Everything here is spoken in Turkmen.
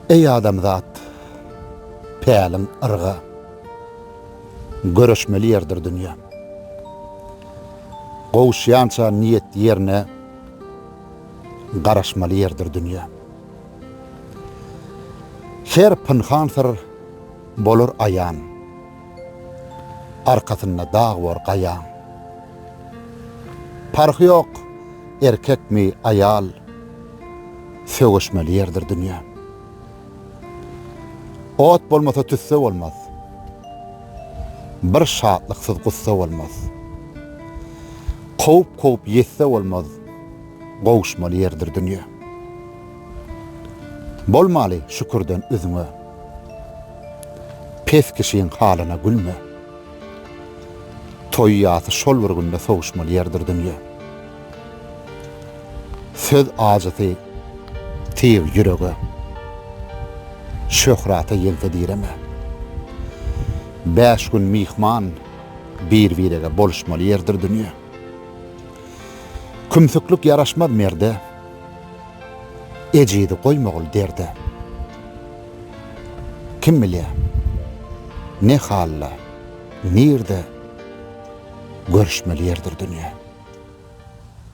Eý adamzat, päliň yrga. Göreşmeli ýerdir dünýe. Gowuşýança niýet ýerine garaşmaly ýerdir dünýe. Her pynhan syr bolar aýan. Arkasynda dag bor gaýaň. Parhy ýok, erkekmi, aýal, Sögüşmeli ýerdir dünýe. Ot bolmasa tüsse bolmaz. Bir şatlyksyz gussa bolmaz. Kowup-kowup ýetse bolmaz, Gowuşmaly ýerdir dünýe. Bolmaly şükürden üzňe. Pes kişiň halyna gülme. Toý-ýasy şol bir günde sowuşmaly ýerdir dünýe. Söz ajysy tyg ýürege. Şöhrata ýeňse direme. Bäş gün myhman bir-birege boluşmaly ýerdir dünýe. Kümsüklik ýaraşmaz merde. Ejizi goýmagyl derde. Kim bilýär, ne halda, nirde görüşmeli ýerdir dünýe.